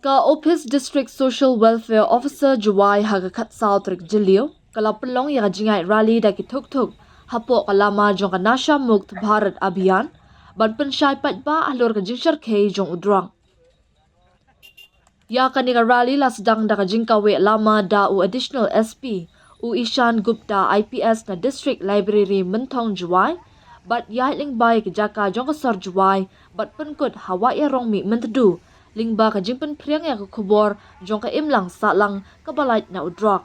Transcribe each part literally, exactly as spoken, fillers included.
Ka Office District Social Welfare Officer Jowai ha ka khatsaw tarik Jylliew ka la pynlong ïa ka jingïaid rally da ki thuk thuk hapoh ka lama jong ka Nasha Mukt Bharat Abhiyan ban pynshai paidbah halor ka jingshyrkhei jong u drok. Ïa kane ka rally la sdang da ka jingkaweh lama da u Additional S P, u Ishan Gupta I P S na District Library Mynthong Jowai, bad ïaid lyngba ïa ki jaka jong ka sor Jowai, bad pynkut ha Wah Ïarong Mihmyntdu, lyngba ka jingpynphriang ïa ka khubor jong ka imlang sahlang kaba lait na u drok.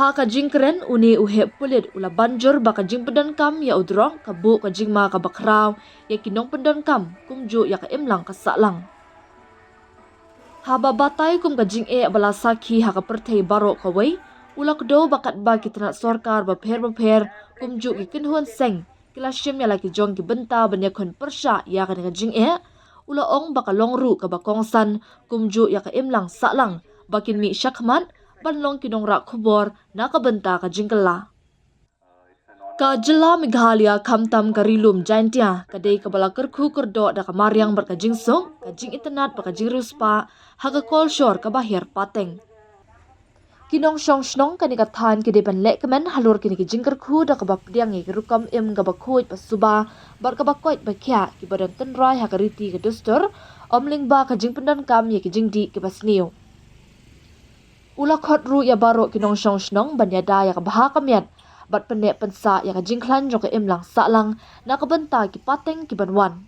Ha ka jingkren, une u heh pulit u la ban jur ba ka jingpyndonkam ïa u drok ka buh ka jingma kaba khraw ïa ki nongpyndonkam kumjuh ïa ka imlang ka sahlang. Haba batai kum ka jingeh ba la sakhi ha ka pyrthei baroh kawei, u la kdew ba katba ki tnat sorkar bapher bapher kumjuh ki kynhun seng ki la shim ïa la ki jong ki bynta ban ïakhun pyrshah ïa kane ka jingeh, u la ong ba ka long ruh kaba kongsan kumjuh ïa ka imlang sahlang ba kin mih shakhmat ban long ki nongrah khubor na ka bynta ka jingkylla. Ka jylla Meghalaya, khamtam ka Ri Lum Jaintia, ka dei kaba la kyrkhu kyrdoh da ka mariang bad ka jingsuk, ka jingitynnad bad ka jingriewspah ha ka kolshor kaba hiar pateng. Ki nongshong shnong kane ka thaiñ ki dei ban lehkmen halor kine ki jingkyrkhu da kaba pdiang ïa ki rukom im kaba khuid ba suba bad kaba koit ba khiah kiba don tynrai ha ka riti ka dustur, ym lyngba ka jingpyndonkam ïa ki jingdih kiba sniew. U la khot ruh ïa baroh ki nongshong shnong ban ïada ïa ka bha ka miat bad pynneh pynsah ïa ka jingkhlaiñ jong ka imlang sahlang na ka bynta ki pateng kiban wan.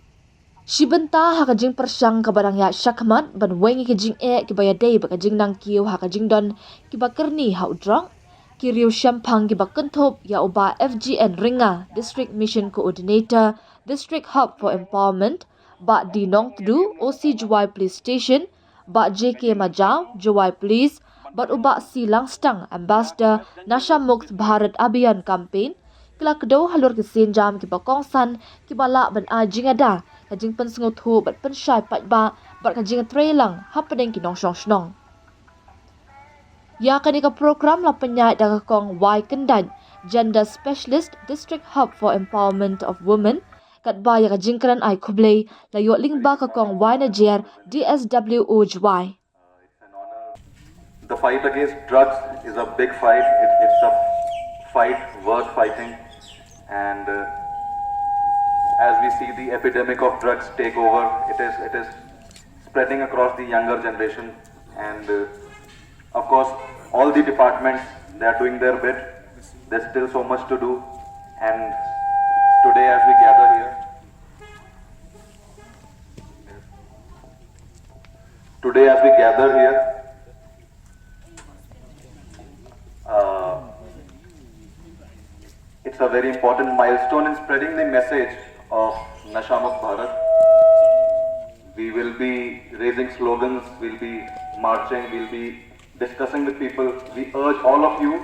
Shi bynta ha ka jingpyrshang kaba dang ïaid shakhmat ban weng ïa ki jingeh kiba ïadei bad ka jingnang kiew ha ka jingdon kiba kyrni ha u drok, ki riewshemphang kiba kynthup ïa u Bah F G N Ringa, District Mission Coordinator, District Hub for Empowerment, Bah D Nongtdu, O C Jowai Police Station, Bah J K Majaw, Jowai Police, bad u Bah C Langstang, Ambassador Nasha Mukt Bharat Abhiyan Campaign, ki la kdew halor ki sienjam kiba kongsan kiba lah ban ai jingada, ka jingpynsngewthuh bad pynshai paidbah bad ka jingtreilang hapdeng ki nongshong shnong. Ïa kane ka program la pynïaid da ka Kong Wai Kyndait, Gender Specialist, District Hub for Empowerment of Women, katba ïa ka jingkren ai khublei la ïoh lyngba ka Kong Wai Najer, D S W O Jowai. The fight against drugs is a big fight. It, it's a fight worth fighting. And uh, as we see the epidemic of drugs take over, it is, it is spreading across the younger generation. And uh, of course, all the departments, they are doing their bit. There's still so much to do. And today, as we gather here, today, as we gather here, uh, it's a very important milestone in spreading the message of Nasha Mukt Bharat. We will be raising slogans, we'll be marching, we'll be discussing with people. We urge all of you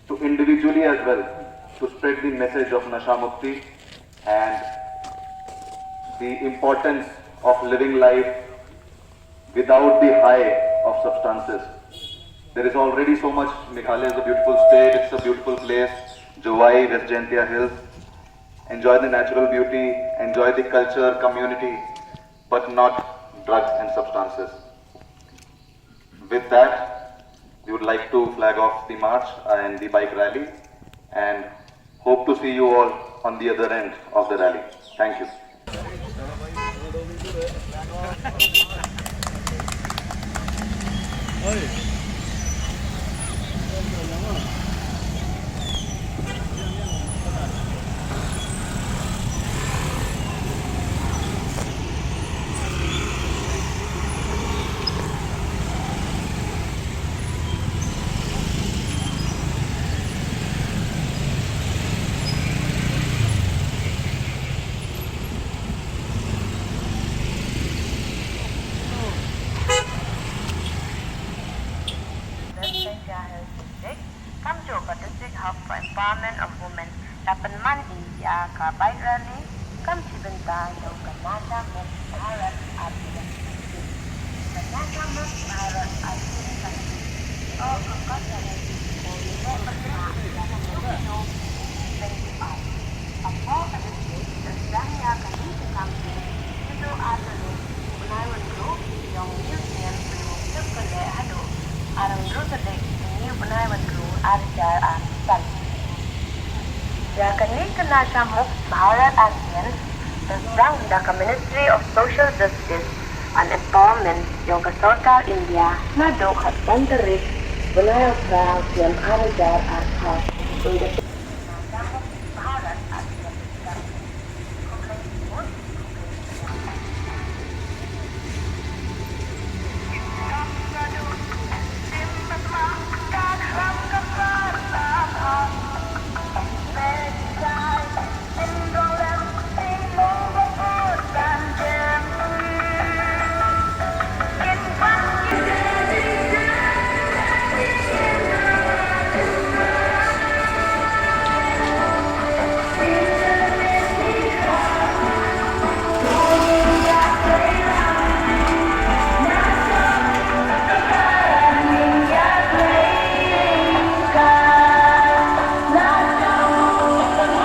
to individually as well to spread the message of Nasha Mukti and the importance of living life without the high of substances. There is already so much. Meghalaya is a beautiful state, it's a beautiful place. Jowai, West Jaintia Hills. Enjoy the natural beauty, enjoy the culture, community, but not drugs and substances. With that, we would like to flag off the march and the bike rally and hope to see you all on the other end of the rally. Thank you. West Jaintia Hills District, kamjooh ka District Hub for Empowerment of Women, la pynman ïa ka bike rally kam shi bynta jong ka Nasha Mukt Bharat Abhiyan Campaign. Ka Nasha Mukt Bharat Abhiyan Campaign, oh, ka kong ka rally, oh, ïa ka bynta ïa ka bynta. Hapoh ka district, ka sdang ïa kane ka campaign, kito ar tarik, u bnai Wanrua, Nasha Mukt Bharat Abhiyan, da sdang da ka Ministry of Social Justice and Empowerment yong ka Sorkar India, naduh ka san tarik bnai October snem ar hajar arphew.